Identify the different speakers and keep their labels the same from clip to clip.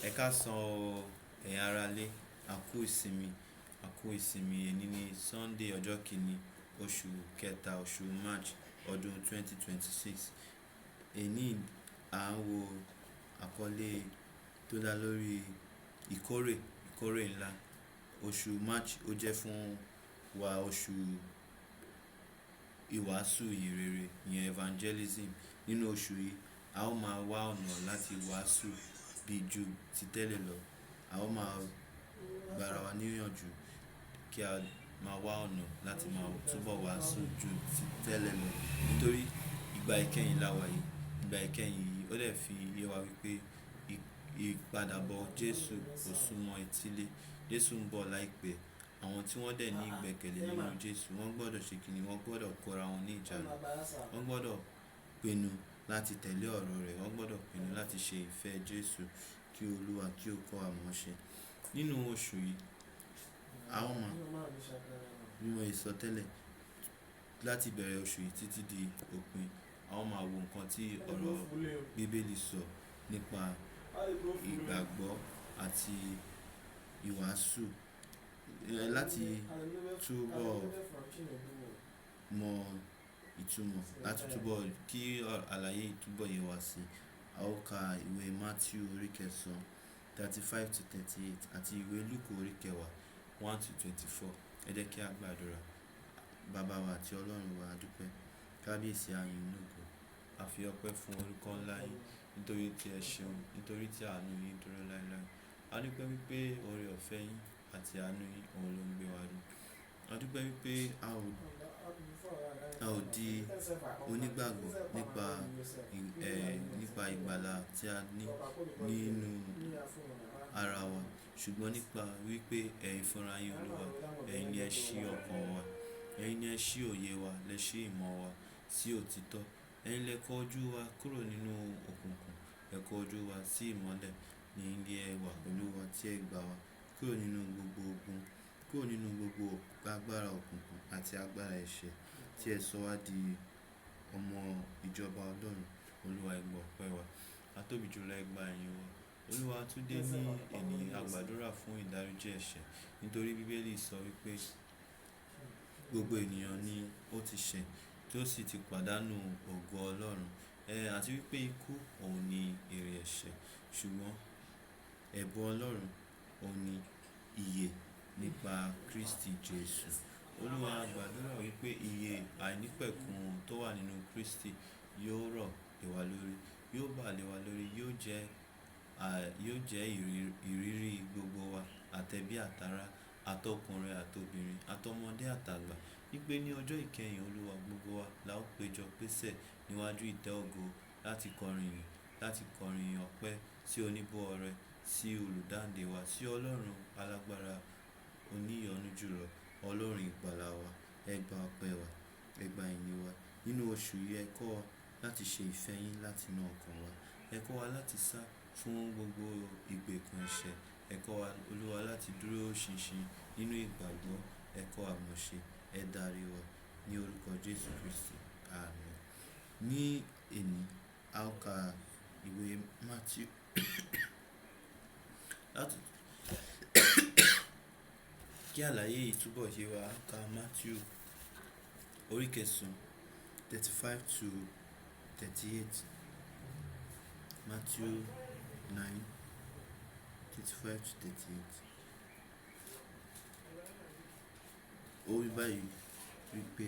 Speaker 1: Ẹ káàsán o, ẹ̀yin ará ilé. A kú ìsinmi, a kú ìsinmi. Èní ni Sunday ọjọ́ kìíní, oṣù kẹta, oṣù March ọdún 2026. Èní à ń wo àkọlé tó dá lórí ìkórè, ìkórè ńlá. Oṣù March ó jẹ́ fún wa oṣù ìwàásù ìyìnrere, ìyẹn evangelism. Nínú oṣù yìí, a ó máa wá ọ̀nà láti wàásù bí ju ti tẹ́lẹ̀ lọ. A ó máa gba ara wa níyànjú kí a máa wá ọ̀nà láti máa túbọ̀ wàásù ju ti tẹ́lẹ̀ lọ. Nítorí ìgbà ìkẹyìn la wà yìí. Ìgbà ìkẹyìn yìí ó dẹ̀ fi yé wa wípé ìpadàbọ̀ Jésù kò súnmọ́ etílé. Jésù ń bọ̀ láìpẹ́. Àwọn tí wọ́n dẹ̀ ní ìgbẹ́kẹ̀lé nínú Jésù, wọ́n gbọdọ̀ ṣe kíni, wọ́n gbọdọ̀ kóra wọn ní ìjánu. Wọ́n gbọdọ̀ pinnu láti tẹ̀lé ọ̀rọ̀ rẹ̀. Wọ́n gbọdọ̀ pinnu láti ṣe ìfẹ́ Jésù kí Olúwa kí ó kọ́ wa mọ̀ ṣe. Nínú oṣù yìí, a ó máa bí mo ṣe sọ tẹ́lẹ̀ láti bẹ̀rẹ̀ oṣù yìí títí di òpin, a ó máa wo nǹkan tí ọ̀rọ̀ Bíbélì sọ nípa ìgbàgbọ́ àti ìwàásù. Láti túbọ̀ mọ ìtumọ̀, láti túbọ̀ kí àlàyé túbọ̀ yé wa sí, a ó ka ìwé Matthew orí kẹsàn-án 35 to 38 àti ìwé Luke orí kẹwàá 1 to 24. Ẹ jẹ́ kí a gbàdúrà. Baba wa àti Ọlọ́run wa, a dúpẹ́. Kábíyèsí, a yìn ín lógo. A fi ọpẹ́ fún orúkọ ńlá yín nítorí tí ẹ ṣeun, nítorí tí àánú yín dúró láéláé. A dúpẹ́ wípé oore ọ̀fẹ́ yín àti àánú yín òun ló ń gbé wa ró. A dúpẹ́ wípé a ò di onígbàgbọ́ nípa, nípa ìgbàlà tí a ní nínú ara wa, ṣùgbọ́n nípa wípé ẹ̀yin fúnra yín Olúwa, ẹ̀yin ni ẹ ṣí ọkàn wa, ẹ̀yin ni ẹ ṣí òye wa, lẹ ṣí ìmọ̀ wa sí òtítọ́. Ẹ̀yin lẹ kọ ojú wa kúrò nínú òkùnkùn, ẹ kọ ojú wa sí ìmọ́lẹ̀. Ẹ̀yin ni ẹ wà pẹ̀lú wa tí ẹ gbà wa kúrò nínú gbogbo ogun, kúrò nínú gbogbo agbára òkùnkùn àti agbára ẹ̀ṣẹ̀ tí ẹ sọ wá di ọmọ ìjọba Ọlọ́run. Olúwa, ẹ gbọ́ ọpẹ́ wa. A tóbi jùlọ ẹ gba ìyìn wa. Olúwa tún dé ní èní, a gbàdúrà fún ìdáríjì ẹ̀ṣẹ̀. Nítorí Bíbélì sọ wípé gbogbo ènìyàn ni ó ti ṣẹ̀ tí ó sì ti pàdánù ògo Ọlọ́run. Àti wípé ikú òun ni èrè ẹ̀ṣẹ̀. Ṣùgbọ́n ẹ̀bùn Ọlọ́run òun ni ìyè nípa Kristi Jésù. Olúwa, a gbàdúrà wípé ìyè àìnípẹ̀kun tó wà nínú Kristi yóò rọ̀ lé wa lórí, yóò bà lé wa lórí, yóò jẹ́, yóò jẹ́ ìrírí gbogbo wa, àtẹ̀bí àtàrà, àtọkùnrin àtobìnrin, àtọmọdé àtàgbà. Wípé ní ọjọ́ ìkẹyìn Olúwa gbogbo wa la ó péjọ pésẹ̀ níwájú ìtẹ́ ògo láti kọrin ìyìn, láti kọrin ọpẹ́ sí oníbó ọrẹ, sí olùdáǹdè wa, sí Ọlọ́run alágbára oníyọnu jùlọ, Ọlọ́run ìgbàlà wa. Ẹ gba ọpẹ́ wa, ẹ gba ìyìn wa. Nínú oṣù yìí ẹ kọ́ wa láti ṣe ìfẹ́ yín láti inú ọkàn wa. Ẹ kọ́ wa láti sá fún gbogbo ìgbèkùn ẹ̀ṣẹ̀. Ẹ kọ́ wa Olúwa láti dúró ṣinṣin nínú ìgbàgbọ́. Ẹ kọ́ wa mọ̀ ṣe, ẹ darí wa ní orúkọ Jésù Kristi. Àmín. Ní èní, a ó ka ìwé Matthew láti kí àlàyé yìí túbọ̀ yé wa, a ka Matthew orí kẹsàn-án 35 to 38. Matthew 9, 35 to 38. Ó wí báyìí wípé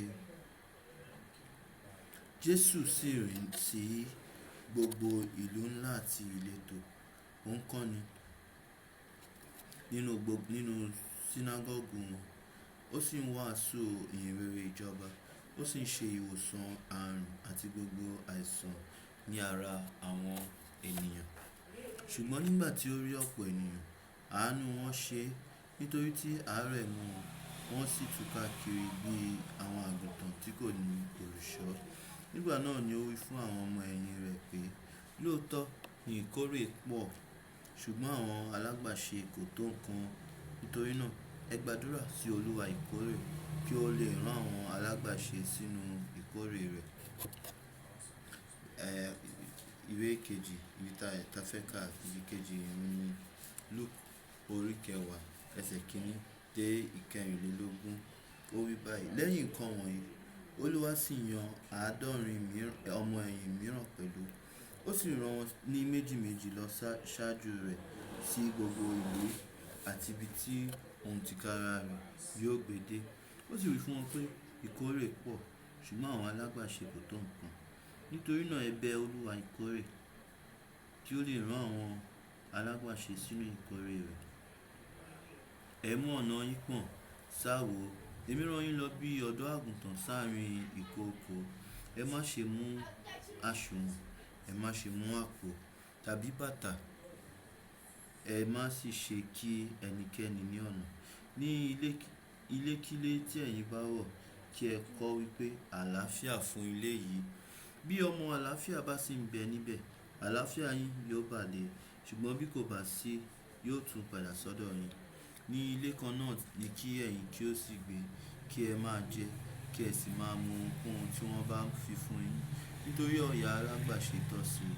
Speaker 1: Jésù sì rìn sí gbogbo ìlú ńlá àti ìletò. Ó ń kọ́ni nínú gbogbo, nínú sínágọ́gù wọn. Ó sì ń wàásù ìyìnrere ìjọba. Ó sì ń ṣe ìwòsàn ààrùn àti gbogbo àìsàn ní ara àwọn ènìyàn. Ṣùgbọ́n nígbà tí ó rí ọ̀pọ̀ ènìyàn, àánú wọn ṣe, nítorí tí àárẹ̀ mú wọn, wọ́n sì túká kiri bí àwọn àgùntàn tí kò ní olùṣọ́. Nígbà náà ni ó wí fún àwọn ọmọ ẹ̀yìn rẹ̀ pé, lóòótọ́ ni ìkórè pọ̀, ṣùgbọ́n àwọn alágbàṣe kò tó nǹkan. Nítorí náà ẹ gbàdúrà sí Olúwa ìkórè kí ó lè rán àwọn alágbàṣe sínú ìkórè rẹ̀. Ìwé kejì, ibi ta fẹ́ kà ibi kejì ni Luke orí kẹwàá ẹsẹ̀ kìíní dé ìkẹrìnlélógún. Ó wí báyìí, lẹ́yìn nǹkan wọ̀nyí, Olúwa sì yan àádọ́rin ọmọ ẹ̀yìn mìíràn pẹ̀lú. Ó sì rán wọn ní méjì méjì lọ ṣáájú rẹ̀ sí gbogbo ìlú àti ibi tí òun tìkára rẹ̀ yóò gbé dé. Ó sì wí fún wọn pé ìkórè pọ̀, ṣùgbọ́n àwọn alágbàṣe kò tó nǹkan. Nítorí náà ẹ bẹ Olúwa ìkórè kí ó lè rán àwọn alágbàṣe sínú ìkórè rẹ̀. Ẹ mú ọ̀nà yín pọ̀n, sá wò. Èmi rán yín lọ bí ọ̀dọ́ àgùntàn sáàrín ìkookò. Ẹ má ṣe mú aṣùwọ̀n, ẹ má ṣe mú àpò tàbí bàtà. Ẹ má sì ṣe kí ẹnikẹ́ni ní ọ̀nà. Ní ilé kílé tí ẹ̀yin bá wọ̀, kí ẹ kọ́ wípé àlàáfíà fún ilé yìí. Bí ọmọ àlàáfíà bá sì ń bẹ níbẹ̀, àlàáfíà yín yóò bà lé, ṣùgbọ́n bí kò bá sí, yóò tún padà sọ́dọ̀ yín. Ní ilé kan náà ni kí ẹ̀yin kí ó sì gbé, kí ẹ máa jẹ, kí ẹ sì máa mu ohunkóhun tí wọ́n bá fi fún yín. Nítorí ọ̀yà alágbàṣe tọ́ sí i.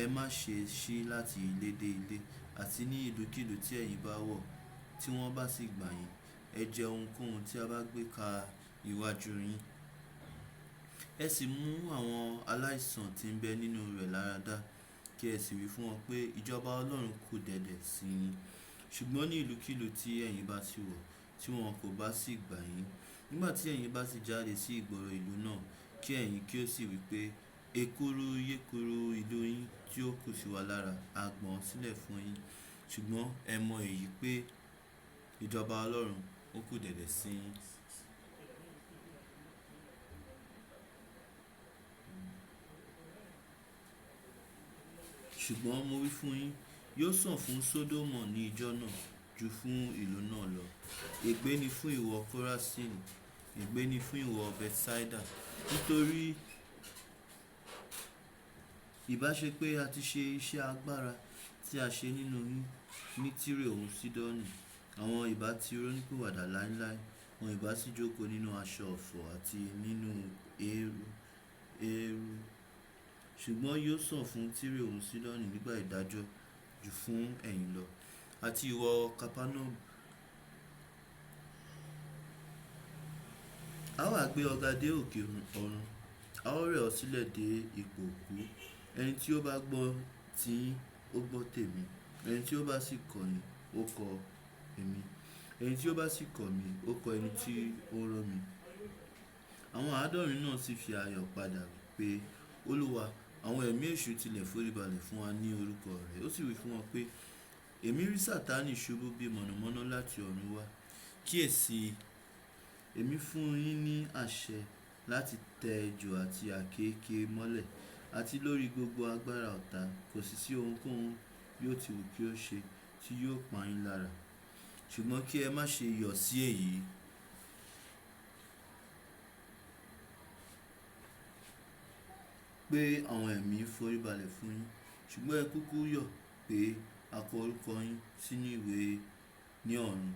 Speaker 1: Ẹ má ṣe ṣí láti ilé dé ilé àti ní ìlúkìlú tí ẹ̀yin bá wọ̀ tí wọ́n bá sì gbà yín. Ẹ jẹ ohunkóhun tí a bá gbé ka iwájú yín. Ẹ sì mú àwọn aláìsàn tí ń bẹ nínú rẹ̀ láradá, kí ẹ sì wí fún wọn pé ìjọba Ọlọ́run kù dẹ̀dẹ̀ sí yín. Ṣùgbọ́n ní ìlúkìlú tí ẹ̀yin bá sì wọ̀, tí wọn kò bá sì gbà yín, nígbà tí ẹ̀yin bá sì jáde sí ìgboro ìlú náà, kí ẹ̀yin kí ó sì wí pé ekuru yékuru ìlú yín tí ó kù sí wa lára, a gbọ̀n ọ́ sílẹ̀ fún yín. Ṣùgbọ́n ẹ mọ èyí pé ìjọba Ọlọ́run ó kù dẹ̀dẹ̀ sí yín. Ṣùgbọ́n mo wí fún yín, yóò sàn fún Sódómù ní ìjọ náà ju fún ìlú náà lọ. Ègbé ni fún ìwọ Kórasínì, ègbé ni fún ìwọ Bethsaida. Nítorí ìbá ṣe pé a ti ṣe iṣẹ́ agbára tí a ṣe nínú yín ní Tírè òun Sídọ́nì, àwọn ìbá ti rónípìwàdà láíláí, wọn ìbá sì jókòó nínú aṣọ ọ̀fọ̀ àti nínú eérú. Ṣùgbọ́n yóò sàn fún Tírè òun Sídọ́nì nígbà ìdájọ́ ju fún ẹ̀yin lọ. Àti ìwọ Kapanọ́ọ̀mù, a ó wá gbé ọ ga dé òkè ọ̀run, a ó rẹ̀ ọ́ sílẹ̀ dé ipò òkú. Ẹni tí ó bá gbọ́ tí yín, ó gbọ́ tèmi. Ẹni tí ó bá sì kọ̀ yín, ó kọ èmi. Ẹni tí ó bá sì kọ̀ mí, ó kọ ẹni tí ó rán mi. Àwọn àádọ́rin náà sì fi ayọ̀ padà wípé, Olúwa, àwọn ẹ̀mí èṣù tilẹ̀ foríbalẹ̀ fún wa ní orúkọ rẹ. Ó sì wí fún wọn pé, èmi rí Sátánì ṣubú bí mọ̀nàmọ́ná láti ọ̀run wá. Kíyèsi, èmi fún yín ní àṣẹ láti tẹ ejò àti àkéékèé mọ́lẹ̀ àti lórí gbogbo agbára ọ̀tá, kò sì sí ohunkóhun bí ó ti wù kí ó ṣe tí yóò pa yín lára. Ṣùgbọ́n kí ẹ má ṣe yọ̀ sí èyí pé àwọn ẹ̀mí foríbalẹ̀ fún yín, ṣùgbọ́n ẹ kúkú yọ̀ pé a kọ orúkọ yín sínú ìwé ní ọ̀run.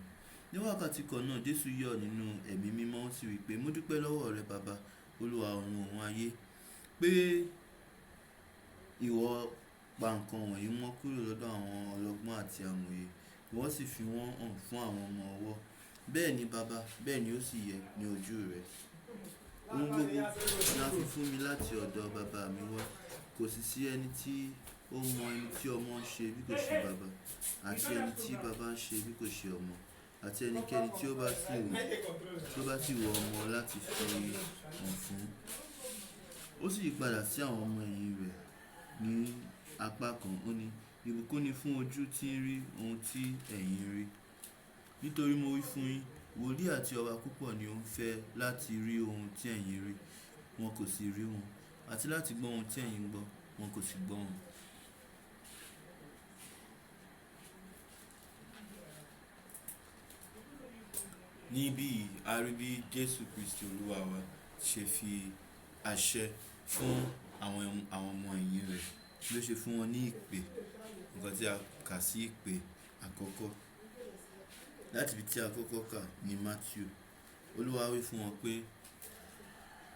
Speaker 1: Ní wákàtí kan náà Jésù yọ̀ nínú ẹ̀mí mímọ́, ó sì wí pé, mo dúpẹ́ lọ́wọ́ rẹ Baba, Olúwa ọ̀run òun ayé, pé ìwọ pa nǹkan wọ̀nyí mọ́ kúrò lọ́dọ̀ àwọn ọlọ́gbọ́n àti amòye, ìwọ sì fi wọ́n hàn fún àwọn ọmọ ọwọ́. Bẹ́ẹ̀ ni Baba, bẹ́ẹ̀ ni ó sì yẹ ní ojú rẹ. Ohun gbogbo ni a fi fún mi láti ọ̀dọ̀ Baba mi wá. Kò sì sí ẹni tí ó mọ ẹni tí ọmọ ń ṣe bí kò ṣe Baba, àti ẹni tí Baba ń ṣe bí kò ṣe ọmọ, àti ẹnikẹ́ni tí ó bá sì wù, tí ó bá sì wù ọmọ láti fi hàn fún. Ó sì padà sí àwọn ọmọ ẹ̀yìn rẹ̀ ní apá kan, ó ní, ìbùkún ni fún ojú tí ń rí ohun tí ẹ̀yin ń rí. Nítorí mo wí fún yín, wòlíì àti ọba púpọ̀ ni ó ń fẹ́ láti rí ohun tí ẹ̀yin ń rí, wọn kò sì rí wọn, àti láti gbọ́ ohun tí ẹ̀yin ń gbọ́, wọn kò sì gbọ́ wọn. Níbí yìí, a rí bí Jésù Kristi Olúwa wa ṣe fi àṣẹ fún àwọn ọmọ ẹ̀yìn rẹ̀, bí ó ṣe fún wọn ní ìpè, nǹkan tí a kà sí ìpè àkọ́kọ́. Láti ibi tí a kọ́kọ́ kà ní Matthew, Olúwa wí fún wọn pé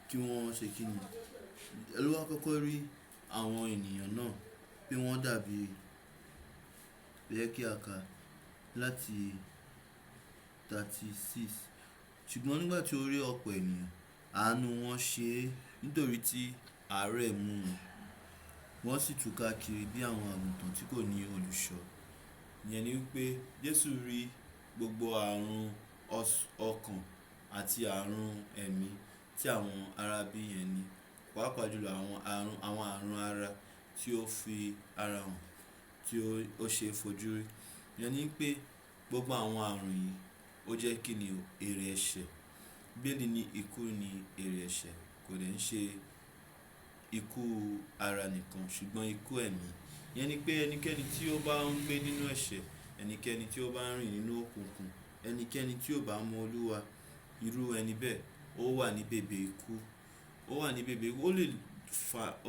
Speaker 1: kí wọ́n ṣe kí ni? Olúwa kọ́kọ́ rí àwọn ènìyàn náà pé wọ́n dàbí, ẹ jẹ́ kí a kà láti 36. Ṣùgbọ́n nígbà tí ó rí ọ̀pọ̀ ènìyàn, àánú wọn ṣe é, nítorí tí àárẹ̀ mú wọn. Wọ́n sì túká kiri bí àwọn àgùntàn tí kò ní olùṣọ́. Ìyẹn ni wípé Jésù rí gbogbo àrùn ọkàn àti àrùn ẹ̀mí tí àwọn arábí yẹn ní, pàápàá jùlọ àwọn àrùn ara tí ó fi ara hàn, tí ó ṣe fojú rí. Ìyẹn ni wípé gbogbo àwọn àrùn yìí ó jẹ́ kí ni o, èrè ẹ̀ṣẹ̀. Bíbélì ní ikú ni èrè ẹ̀ṣẹ̀, kò dẹ̀ ń ṣe ikú ara nìkan ṣùgbọ́n ikú ẹ̀mí. Ìyẹn ni pé ẹnikẹ́ni tí ó bá ń gbé nínú ẹ̀ṣẹ̀, ẹnikẹ́ni tí ó bá ń rìn nínú òkùnkùn, ẹnikẹ́ni tí ò bá mọ Olúwa, irú ẹni bẹ́ẹ̀ ó wà ní bèbè ikú. Ó wà ní bèbè ikú.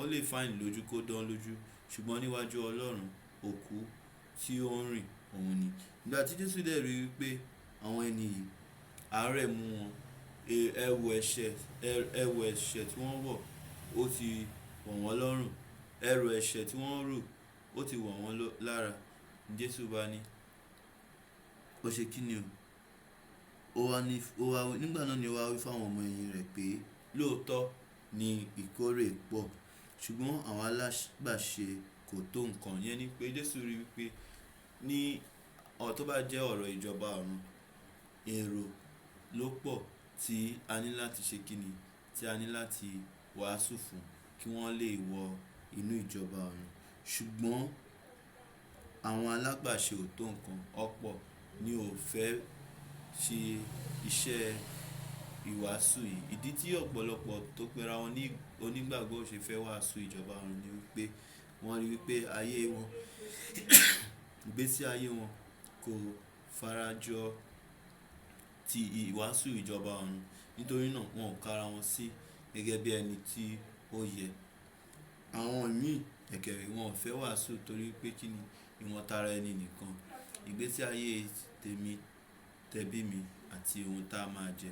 Speaker 1: Ó lè fine lójú kó dán lójú, ṣùgbọ́n níwájú Ọlọ́run, òkú tí ó ń rìn òun ni. Ìgbà tí Jésù dẹ̀ rí wípé àwọn ẹni yìí, àárẹ̀ mú wọn, ẹwù ẹ̀ṣẹ̀ tí wọ́n wọ̀ ó ti wọ̀ wọ́n lọ́rùn. Ẹrù ẹ̀ṣẹ̀ tí wọ́n rù ó ti wọ̀ wọ́n lára. Jésù bá ní, ó ṣe kí ni o? Ó wá ní, ó wá, nígbà náà ni ó wá wí fún àwọn ọmọ ẹ̀yìn rẹ̀ pé lóòótọ́ ni ìkórè pọ̀, ṣùgbọ́n àwọn alágbàṣe kò tó nǹkan. Ìyẹn ni pé Jésù rí wípé ní tó bá jẹ́ ọ̀rọ̀ ìjọba ọ̀run, èrò ló pọ̀ tí a ní láti ṣe kí ni, tí a ní láti wàásù fún kí wọ́n lè wọ inú ìjọba ọ̀run. Ṣùgbọ́n àwọn alágbàṣe ò tó nǹkan. Ọ̀pọ̀ ni ò fẹ́ ṣe iṣẹ́ ìwàásù yìí. Ìdí tí ọ̀pọ̀lọpọ̀ tó pera wọn ní onígbàgbọ́ ò ṣe fẹ́ wàásù ìjọba ọ̀run ni wípé wọ́n rí wípé ayé wọn, ìgbésí ayé wọn kò farajọ ti ìwàásù ìjọba ọ̀run. Nítorí náà wọn ò ka ara wọn sí gẹ́gẹ́ bí ẹni tí ó yẹ. Àwọn mí kẹ̀kẹ̀rẹ̀ wọn ò fẹ́ wàásù torí pé kí ni ìwọ̀n tara ẹni nìkan. Ìgbésí ayé tèmi, tẹbí mi àti ohun tí a máa jẹ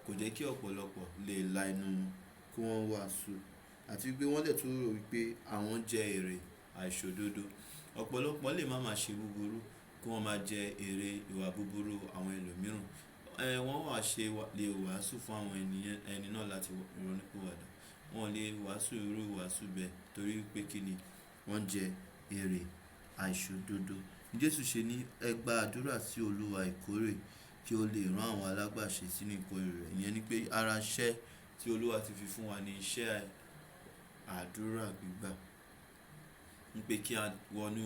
Speaker 1: kò jẹ́ kí ọ̀pọ̀lọpọ̀ lè la ẹnu wọn kí wọ́n wàásù. Àti wípé wọ́n dẹ̀ tún rò wípé àwọn jẹ èrè àìṣòdodo. Ọ̀pọ̀lọpọ̀ lè máa máa ṣe búburú kí wọ́n máa jẹ èrè ìwà búburú àwọn ẹlòmíràn. Wọ́n wà ṣe lè wàásù fún àwọn ẹni náà láti ronúpìwàdà. Wọn ò lè wàásù irú ìwàásù bẹ́ẹ̀ torí pé kí ni wọ́n jẹ èrè àìṣòdodo. Jésù ṣe ní ẹ gba àdúrà sí Olúwa ìkórè kí ó lè rán àwọn alágbàṣe sínú ìkórè rẹ̀. Ìyẹn ni pé ara iṣẹ́ tí Olúwa ti fi fún wa ni iṣẹ́ àdúrà gbígbà. Ní pé kí a wọnú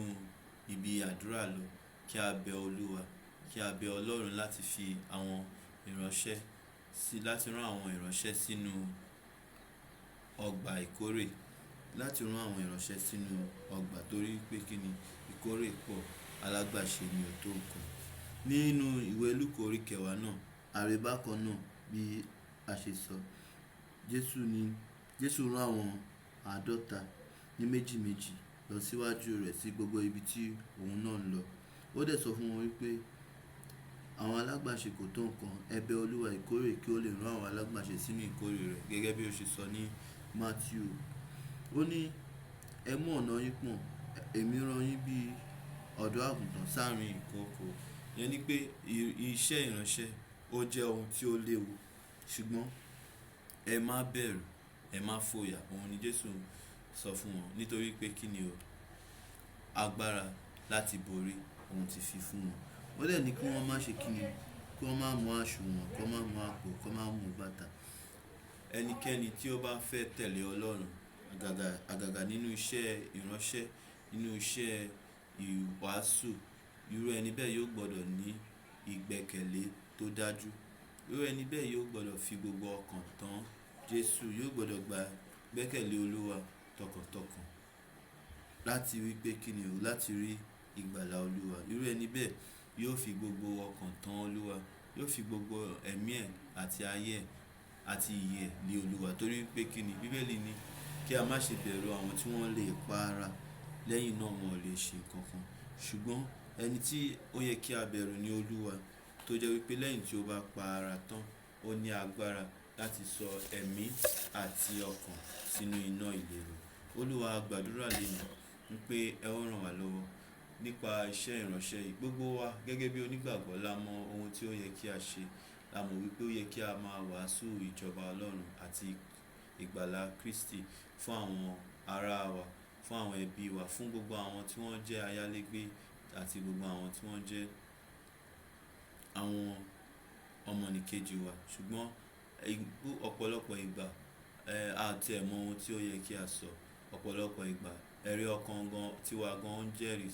Speaker 1: ibi àdúrà lọ, kí a bẹ Olúwa, kí a bẹ Ọlọ́run láti fi àwọn ìránṣẹ́ sí, láti rán àwọn ìránṣẹ́ sínú ọgbà ìkórè, láti rán àwọn ìránṣẹ́ sínú ọgbà torí pé kí ni ìkórè pọ̀, alágbàṣe ni ò tó nǹkan. Nínú ìwé Lúùkù orí kẹwàá náà, àrí bákan náà bí a ṣe sọ, Jésù ní, Jésù rán àwọn àádọ́ta ní méjì méjì lọ síwájú rẹ̀ sí gbogbo ibi tí òun náà ń lọ. Ó dẹ̀ sọ fún wọn wípé àwọn alágbàṣe kò tó nǹkan, ẹ bẹ Olúwa ìkórè kí ó lè rán àwọn alágbàṣe sínú ìkórè rẹ̀ gẹ́gẹ́ bí ó ṣe sọ ní Matthew. Ó ní ẹ mú ọ̀nà yín pọ̀n, èmi rán yín bí ọ̀dọ́ àgùntàn sáàrín ìkookò. Ìyẹn ni pé iṣẹ́ ìránṣẹ́ ó jẹ́ ohun tí ó léwu, ṣùgbọ́n ẹ má bẹ̀rù, ẹ má fòyà, òun ni Jésù ń sọ fún wọn. Nítorí pé kí ni o, agbára láti borí òun ti fi fún wọn. Ó dẹ̀ ní kí wọ́n má ṣe kí ni, kí wọ́n má mú àsùnwọ̀n, kí wọ́n má mú àpò, kí wọ́n má mú bàtà. Ẹnikẹ́ni tí ó bá fẹ́ tẹ̀lé Ọlọ́run àgàgà, àgàgà nínú iṣẹ́ ìránṣẹ́, nínú iṣẹ́ ìwàásù, irú ẹni bẹ́ẹ̀ yóò gbọdọ̀ ní ìgbẹ́kẹ̀lé tó dájú. Irú ẹni bẹ́ẹ̀ yóò gbọdọ̀ fi gbogbo ọkàn tán Jésù, yóò gbọdọ̀ gba gbẹ́kẹ̀lé Olúwa tọkàntọkàn láti rí pé kí ni o, láti rí ìgbàlà Olúwa. Irú ẹni bẹ́ẹ̀ yóò fi gbogbo ọkàn tán Olúwa, yóò fi gbogbo ẹ̀mí ẹ̀ àti ayé ẹ̀ àti ìyè ẹ̀ lé Olúwa torí pé kí ni bíbélì ní kí a má ṣe bẹ̀rù àwọn tí wọ́n lè pa ara lẹ́yìn náà wọn ò lè ṣe nǹkan kan. Ṣùgbọ́n ẹni tí ó yẹ kí a bẹ̀rù ni Olúwa tó jẹ́ wípé lẹ́yìn tí ó bá pa ara tán, ó ní agbára láti sọ ẹ̀mí àti ọkàn sínú iná ìléru. Olúwa, a gbàdúrà léni wípé ẹ ó rán wa lọ́wọ́ nípa iṣẹ́ ìránṣẹ́ yìí. Gbogbo wa gẹ́gẹ́ bí onígbàgbọ́ la mọ ohun tí ó yẹ kí a ṣe. La mọ̀ wípé ó yẹ kí a máa wàásù ìjọba Ọlọ́run àti ìgbàlà Kristi fún àwọn ará wa, fún àwọn ẹbí wa, fún gbogbo àwọn tí wọ́n jẹ́ ayálégbé àti gbogbo àwọn tí wọ́n jẹ́ àwọn ọmọnìkejì wa. Ṣùgbọ́n ọ̀pọ̀lọpọ̀ ìgbà, a ò tí è mọ ohun tí ó yẹ kí a sọ. Ọ̀pọ̀lọpọ̀ ìgbà, ẹrí ọkàn gan tí wa gan ń jẹ́rìí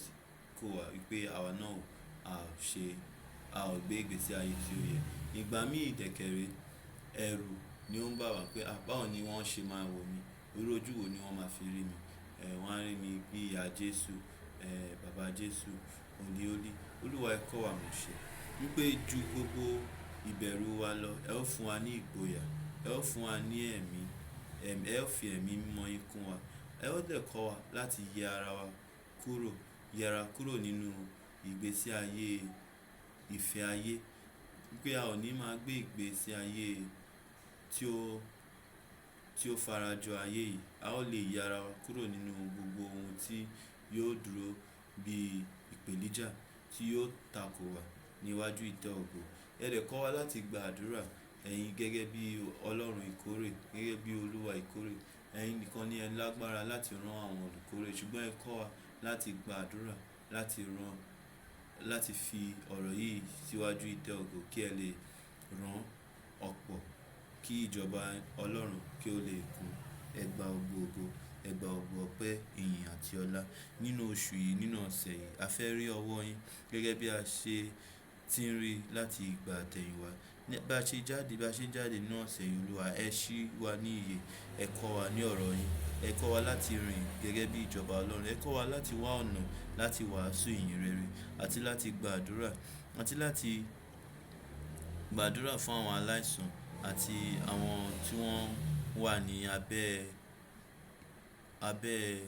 Speaker 1: kó wa wípé àwa náà a ò ṣe, a ò gbé ìgbésí ayé tí ó yẹ. Ìgbà mí dẹ̀kẹ̀ré, ẹrù ni ó ń bà wá pé, à báwo ni wọ́n ṣe máa wò mí? Irú ojú wo ni wọ́n máa fi rí mi? Wọ́n á rí mi bí ìyá Jésù, bàbá Jésù, òní ó lé. Olúwa, ẹ kọ́ wa mọ̀ ṣe wípé ju gbogbo ìbẹ̀rù wa lọ, ẹ ó fún wa ní ìgboyà, ẹ ó fún wa ní ẹ̀mí, ẹ ó fi ẹ̀mí mímọ́ yín kún wa. Ẹ ó dẹ̀ kọ́ wa láti yẹ ara wa kúrò, yẹra kúrò nínú ìgbésí ayé ìfẹ́ ayé. Wípé a ò ní máa gbé ìgbésí ayé tí ó, tí ó farajọ ayé yìí. A ó lè yẹ ara wa kúrò nínú gbogbo ohun tí yóò dúró bí ìpèníjà tí yóò tako wa níwájú ìtẹ́ ògo. Ẹ dẹ̀ kọ́ wa láti gba àdúrà ẹ̀yin gẹ́gẹ́ bí Ọlọ́run ìkórè, gẹ́gẹ́ bí Olúwa ìkórè. Ẹ̀yin nìkan ni ẹ lágbára láti rán àwọn olùkórè. Ṣùgbọ́n ẹ kọ́ wa láti gba àdúrà, láti rán, láti fi ọ̀rọ̀ yìí síwájú ìtẹ́ ògo kí ẹ lè rán ọ̀pọ̀ kí ìjọba Ọlọ́run kí ó lè kún. Ẹ gba gbogbo ògo, ẹ gba gbogbo ọpẹ́, ìyìn àti ọlá. Nínú oṣù yìí, nínú ọ̀sẹ̀ yìí, a fẹ́ rí ọwọ́ yín gẹ́gẹ́ bí a ṣe ti ń rí láti ìgbà àtẹ̀yìnwá. Bí a ṣe jáde, bí a ṣe ń jáde nínú ọ̀sẹ̀ yìí, Olúwa, ẹ ṣí wa ní ìyè, ẹ kọ́ wa ní ọ̀rọ̀ yín, ẹ kọ́ wa láti rìn gẹ́gẹ́ bí ìjọba Ọlọ́run, ẹ kọ́ wa láti wá ọ̀nà láti wàásù ìyìn rere àti láti gba àdúrà àti láti gba àdúrà fún àwọn aláìsàn àti àwọn tí wọ́n wà ní abẹ́, abẹ́,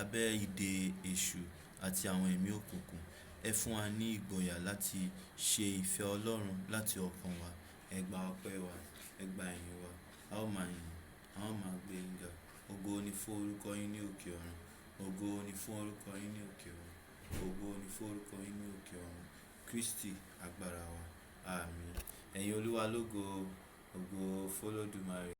Speaker 1: abẹ́ ìdè èṣù àti àwọn ẹ̀mí òkùnkùn. Ẹ fún wa ní ìgboyà láti ṣe ìfẹ́ Ọlọ́run láti ọkàn wa. Ẹ gba ọpẹ́ wa, ẹ gba ìyìn wa. A ó máa yìn, a ó máa gbé yín ga. Ògo ni fún orúkọ yín ní òkè ọ̀run. Ògo ni fún orúkọ yín ní òkè ọ̀run. Ògo ni fún orúkọ yín ní òkè ọ̀run. Kristi agbára wa. Àmín. Ẹ̀yin Olúwa lógo, ògo fún Olódùmarè.